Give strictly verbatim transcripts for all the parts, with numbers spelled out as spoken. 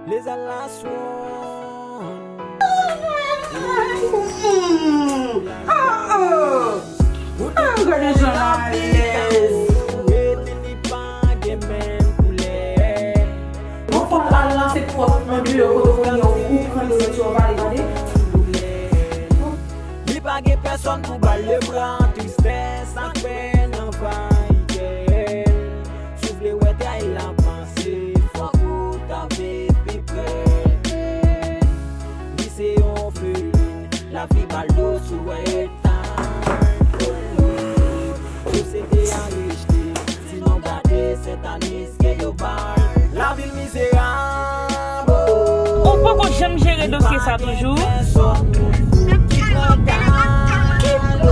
Les à la swan. Ah, ah. Ah, gade jan l alèz. Li pa gen menm koulè. Bon, fò l al lan se pwòp nan deyò kote w ye, ou pran de lòt yo pale, tande. Li pa gen pèsòn pou ba l lebra, tristès ak pèn anvayi kè l. Si w vle wè tray la panse, fòk ou ta viv pi pre. Li se yon felin, lavi ba l do sou wè tan. Sosyete a rejte, sinon gade sètanis ke yo ba l. Lavi l mizerab. Ou poko janm jere dosye sa toujou? Ki,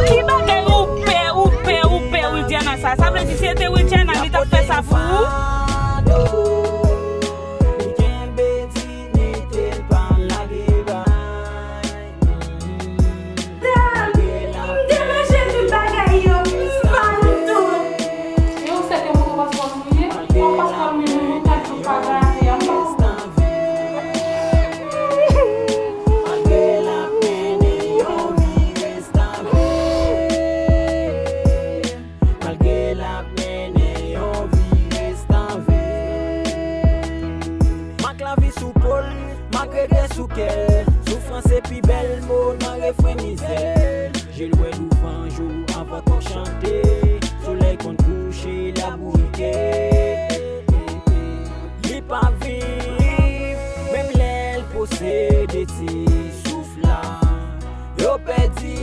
ki bagay ou pè, ou pè, ou pè Widiana sa? Sa vle di si se te Widiana, li t ap fè sa pou ou? Dam, m te manje tout bagay yo, m vann tout. E ou sèten m poko paspò m mouye? Ou paspò m mouye, m kontan tout bagay a, m pa kontan. Malgre l ap mennen yon vi restavèk. M ak lavi sou po l, m ak regrè sou kè l. Soufrans se pi bèl mo nan refren mizè l. Je l wè douvan jou anvan tou chante. Solèy konn kouche, l ap bourike. Li pa viv, menm lè l posede ti souf la. Yo pèdi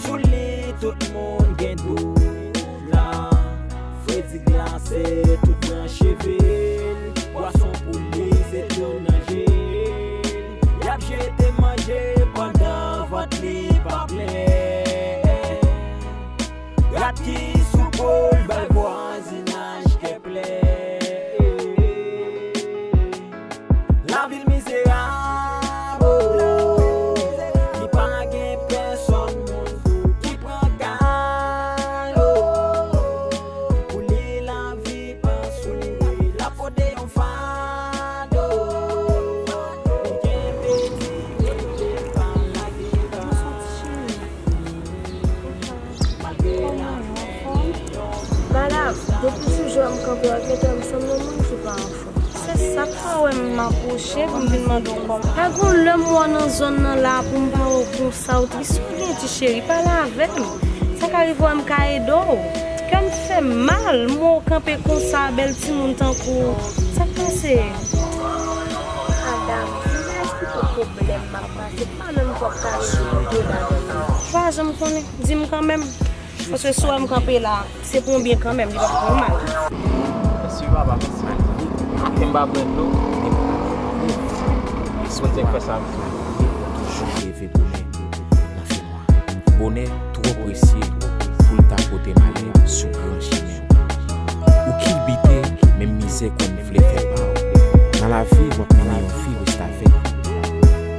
sou li, tout moun gen dout la. Fredi glase tout branch cheve l. Pwason pou li se tou nan je l. Y ap jete manje pandan vant li pa plen. Rat ki sou po l bay vwazinaj kè plen. Lavi l mizerab, oh. Li pa gen pèsòn moun ki pran kado. Pou li lavi pa souri, l ap pote yon fado. Li kenbe di rete pa lage ba. Malgre la Madam, depi sou jan m kanpe a, gentan m sanble yon moun ki pa anfòm. Se sa k fè w wè m apwoche pou m vin mande w kòman. Pa gon lè m wè w nan zòn nan la pou m pa wè w konsa, ou tris, ou gen ti cheri, pale avè m. Sa ka rive w wè m ka ede w. Kè m fè m mal, m wè w kanpe konsa, bèl timoun tankou w. Sa k pase? Madam, m pa eksplike w pwoblèm m ap pase, m pa menm kwè w ka rezoud de la menm. Pa janm konnen, di m kanmenm. Paske si w wè m kanpe la, se pou yon byen kanmenm, li p ap pou yon mal. Mèsi papa, mèsi. Ke m pa pran dlo. Mwen te fè sa. Toujou leve bonè nan fenwa. Bonè twò presye pou l ta pote malè sou gran chemen w. Ou kilbite, menm mizè konn vle fè pa w. Nan lavi, w ap mennen yon vi restavèk.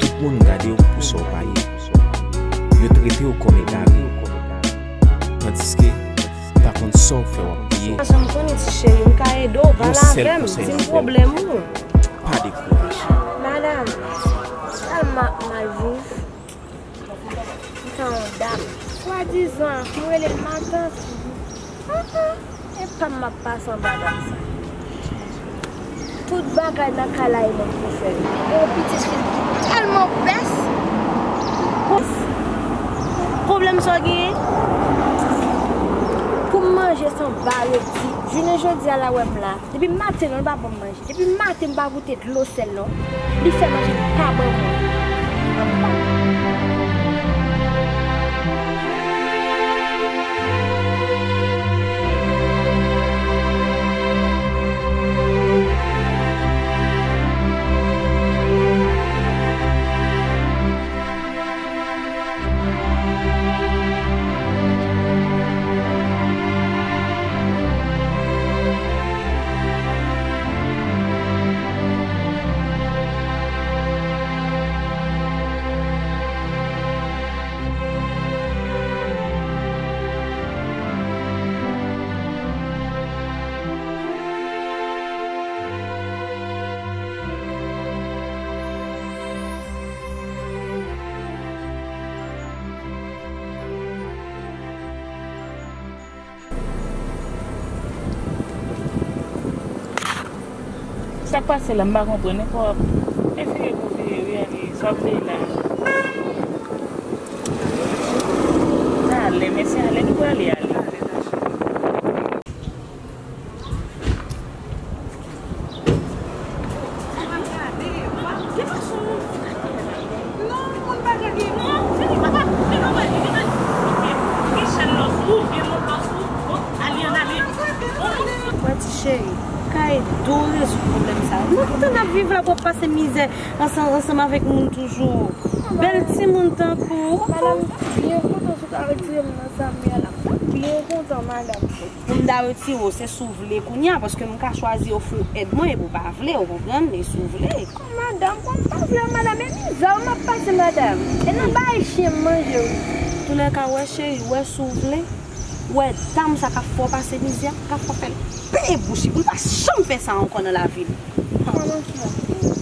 Tout moun gade w pou sa w pa ye. Yo trete w kòm egare. Tandiske, ou pa konn sa w fè w ap bliye. Pa janm konnen ti cheri, m ka ede w, pale avè m, di m pwoblèm ou. Pa dekouraje. Madam, tèlman mal viv. M tan yon dam. Swadizan, m rele l matant. An, an, e pa m m ap pase anba dam sa. Tout bagay nan kay la e mwen k pou fè l. E yon pitit fi tèlman pès. Pòs. Pwoblèm sa w genyen? Pou m manje se yon ba redi. Jounen jodi a la w wè m la. Depi maten non, l pa ban m manje. Depi maten m pa goute dlo sèl non. Li fè manje, li pa ban mwen. Sa k pase la, m pa konprann. Epi w ap, men vire pou vire, wi, ale, sa w ap veye la. Talè, mesye, ale, nou prale, ale. Wè ti cheri, kay dou rezoud pwoblèm sa yo. Nan ki tan n ap viv la pou w ap pase mizè ansanm, ansanm avèk moun toujou? Bèl timoun tankou w. Madanm, m byen kontan si w ta retire m nan sa m ye a la. M byen kontan, madanm. Pou m ta retire w, se si w vle kounye a, paske m ka chwazi ofri w èd mwen epi w pa vle, w konprann, e si w vle. Madanm, kòm m pa vle, madanm, e mizè m ap pase, madanm. E nan bay chen m manje, wi. Toulèka, wè cheri, wè si w vle, wè dam sa k ap fè w pase mizè, k ap fè w fè l peye bouch li, pou l pa janm fè sa ankò nan lavi l.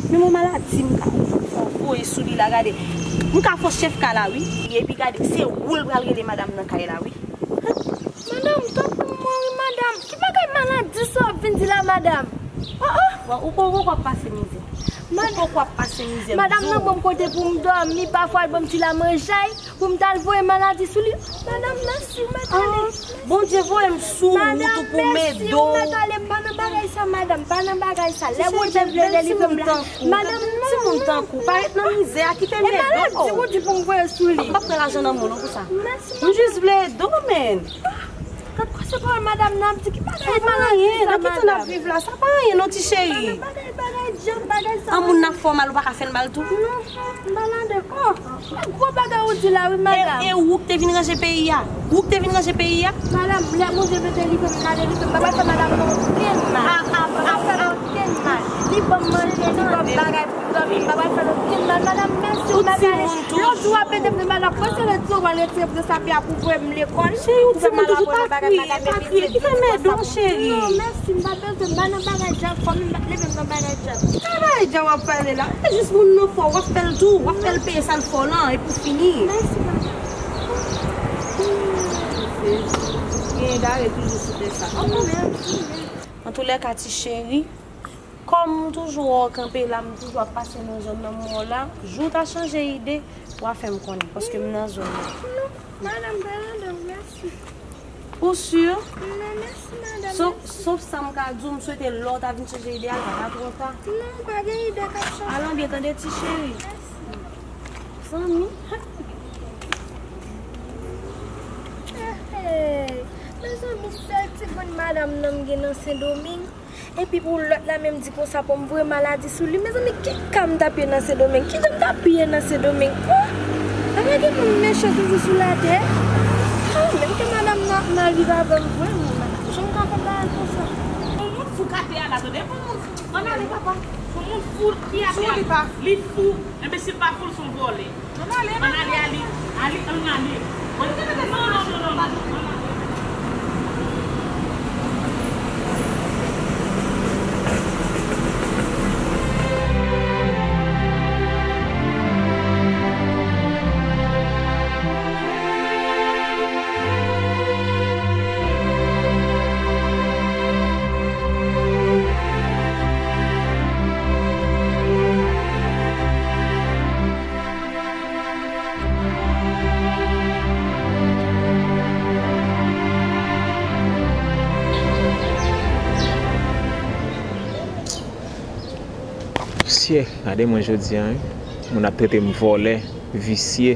Men mwen maladi, m ka fè w voye sou li la, gade. M ka fè w chèf kay la, wi. Epi gade, se ou l pral rele madanm nan kay la, wi. Madanm, tanpri mwen wi, madanm. Ki bagay maladi sa w ap vin di la, madanm? Oh, oh. Bon, ou poko ap pase mizè. Ou poko ap pase mizè, m di w. Madanm nan ban m kote pou m dòmi, pafwa l ban m ti lamanjay, pou m t al voye maladi sou li. Madanm, mèsi, ou mèt ale. Bondye voye m sou wout ou pou m ede w. Madanm, mèsi, ou mèt ale, m pa nan bagay sa, madanm, m pa nan bagay sa. Lè Bondye vle delivre m la. Madanm, non, timoun tankou, pa ret nan mizè a, kite m ede w. E maladi ou di pou m voye sou li. M p ap pran lajan nan men w non pou sa. Mèsi, madanm. M jis vle ede w, menn. Gad konsèkans madanm nan ap di ki bagay maladi sa, madanm. Nan ki tan n ap viv la, sa pa anyen non, ti cheri. Bagay, bagay, djòb, bagay sa. An moun nan fè w mal, ou pa ka fè l mal tou? Non, m pa ladan. Oh, e gwo bagay ou di la, wi, madanm. E, e ou k te vin ranje peyi a? Ou k te vin ranje peyi a? Madanm, lè Bondye vle delivre m, l a delivre m. M pa pral fè madanm nan okenn mal. M pa pral fè l okenn mal. Li ban m manje, li ban m bagay. Dòmi, m pa pral fè l okenn mal, madanm, mèsi, ou mèt ale. Lòt jou w ap ede m nan bagay la, pran se lòt jou w al retire m nan sa peyi a pou voye m lekòl. Cheri, ou timoun toujou, pa kriye, pa kriye. Kite m ede w, cheri. Non, mèsi, m pa bezwen, m pa nan bagay djab, fanmi m pa t leve m nan bagay djab. Ki bagay djab w ap pale la? E jis moun nan fè w, w ap fè l tou, w ap fè l peye sa l fè w lan, epi w fini. Mèsi, madanm. Gen egare toujou sou tè sa. Antoulèka, ti cheri, kòm m toujou wè w kanpe la, m toujou ap pase nan zòn nan, m wè w la. Jou w ta chanje ide, w a fè m konnen, paske m nan zòn nan. Non, madanm, pa ladan, mèsi. Ou si? Non, mèsi, madanm. Sof, sof sa m ka di w, m swete lè w ta vin chanje ide a, l pa ta twò ta. Non, pa gen ide k ap chanje. Al anbyen, tande, ti cheri. Mèsi. Zanmi. Hey, hey. Mezanmi, sèl ti grenn madanm nan m gen nan Sendomeng. Epi pou lòt la menm di konsa pou m voye maladi sou li. Mezanmi, ki ka m t ap ye nan Sendomeng? Ki jan m t ap ye nan Sendomeng? Oh! Apa gen moun mechan toujou sou latè? Oh, menm ke madanm nan ap mal viv avè m vre, men jan m ka fè bagay konsa? Yon moun fou k atè a la, tande, yon moun fou. Ann ale, papa. Yon moun fou ki atè a. Li fou. Enben, si l pa fou, l se yon vòlè. Ann ale, ann ale, ann ale, ann ale. Ann ale, ann ale. Pousyè, gade mwen jodi a, wi. Moun ap trete m vòlè, visye.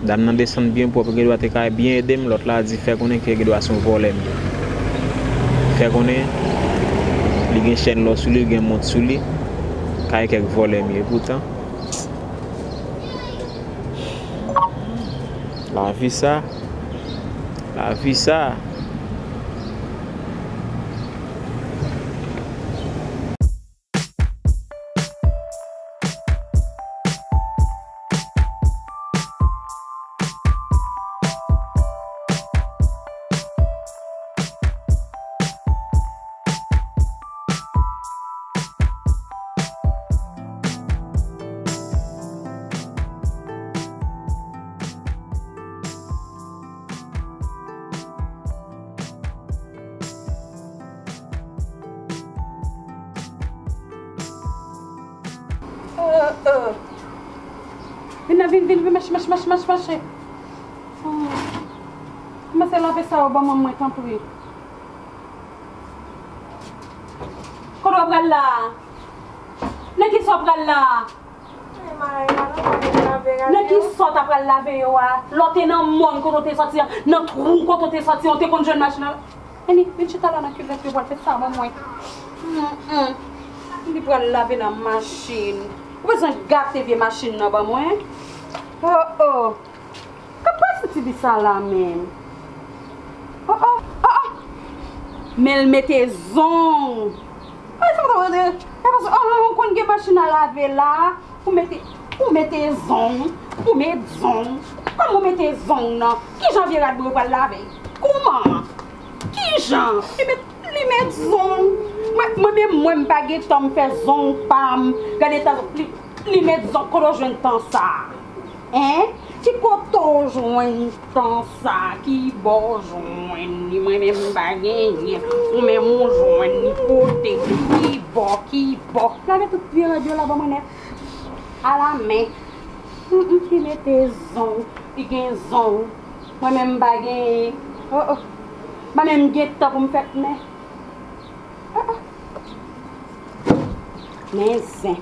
Dam nan desann byen pwòp, gendwa te ka byen ede m, lòt la di fè konnen ke gendwa se yon vòlè m ye. Fè konnen li gen chèn lò sou li, li gen mont sou li, ka e kèk vòlè m ye. Poutan, lavi sa, lavi sa. Oh, oh. Vin nan, vin, vin, vin, mache, mache, mache, mache, mache. Oh. Kòmanse lave sa yo ban mwen, mwen, tanpri. Kote w pral la? Nan ki sa w pral la? Nan ki sa w ta pral lave yo a? Lè w te nan mòn kote w te sòti an, nan twou kote w te sòti an, w te konn jwenn machin nan? Annie, vin chita la nan kivèt yo, pral fè sa ban mwen. Mm, mm. Li pral lave nan machin. Ou bezwen gate vye machin nan ban mwen? Oh, oh. K ap pase ti di sa la menm? Oh, oh, oh, oh. Men l mete zong. Ay, sa mwen ta mande. E paske, oh, oh, ou konn gen machin a lave la. Ou mete, ou mete zong. Ou met zong. Kòman ou mete zong nan? Kijan vye rad mwen pral lave? Kòman? Kijan? Li met, li met zong. Mwen, mwen menm, mwen, m pa gen tan m fè zong pa m. Gade tan, li, li met zong. Kote w jwenn tan sa? Hein? Ki kote w jwenn tan sa? Ki bò w jwenn li? Mwen menm m pa genyen. Ou menm ou jwenn li kote? Ki bò? Ki bò? Lave tout vye rad yo la ban mwen nèt. Alamen. Mm, mm, ki mete zong. Ki gen zong. Mwen menm m pa genyen. Oh, oh. M pa menm gen tan pou m fè, men. Oh, oh. Men zen.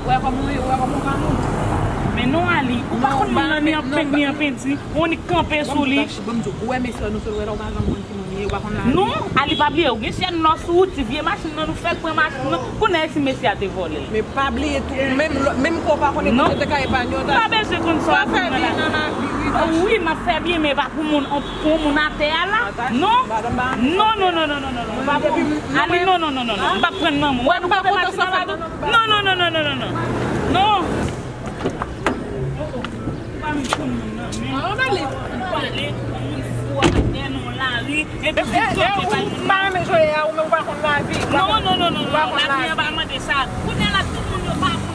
Wè kòman, wè kòman w ka nou. Men non, Ali, ou pa konn moun nan ni an pent ni an penti, ou annik kanpe sou li. Ban m di w, ou wè mesye nou sot wè la, ou pa janm konn ki moun li ye, ou pa konn lavi. Non, Ali, pa bliye, ou gen syèn nò sou ou, ti vye machin nan nou fèk pran machin nan, kounye a si mesye a te vòlè l. Men pa bliye tou, menm lò, menm ke w pa konnen kote te ka epanye w ta. Pa bezwen konn sa w ap fè nan lavi. Wi, m ap fè byen, men pa pou moun, pou moun atè a la. Non. Non, non, non, non, non, non, non. Pa pou, Ali, non, non, non, non, non. M p ap pran nan men w. Wè, nou pa kontan sa fè tou. Non, non, non, non, non, non, non. Non. Ou pa menm konn moun nan, men. Ou pale, ou pale, yon moun fou atè nan lari, epi ou pa renmen jwe a, ou menm ou pa konn lavi. Non, non, non, non, non, non. Lavi an pa mande sa. Kounye a la, tout moun yo pa konn lavi.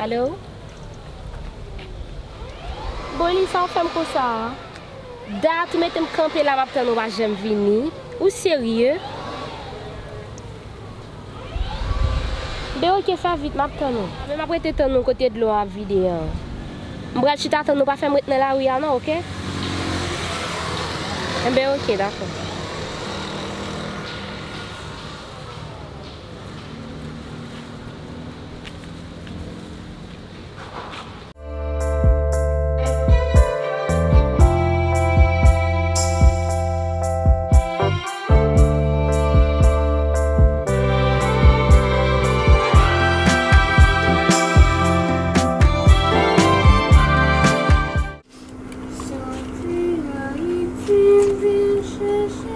Alo? Bon, Lisa, ou fè m konsa a? Dat ou mete m kanpe la, m ap tann ou pa janm vini. Ou serye? Ben, oke, fè vit, m ap tann ou. Men m ap rete tann ou kote dlo a ap vide an. M pral chita tann ou, pa fè m ret nan lari a non, oke? Enben, oke, dakò. Soti Ayiti, vin chèche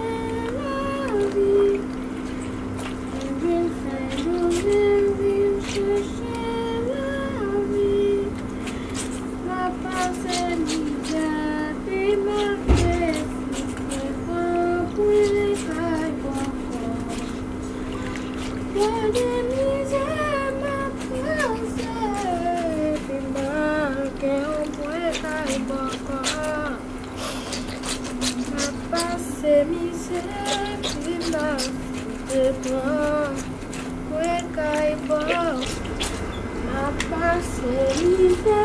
Mwen kay ba w, m ap pase mizè,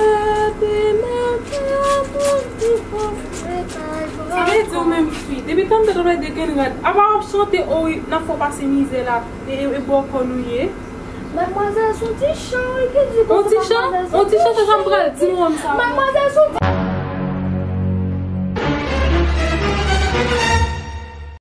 pi mete yon kout pi fò, mwen kay ba w. Sa vle di ou menm fi, depi tande w ap plede gen rad, apa w ap chante, o wi, n ap fè w pase mizè la, e, e, e bòkò nou ye. Madmwazèl, se yon ti chan, wi, ki di konsa. On ti chan? On ti chan, se sa m pral di, non, sa. Madmwazèl, se yon ti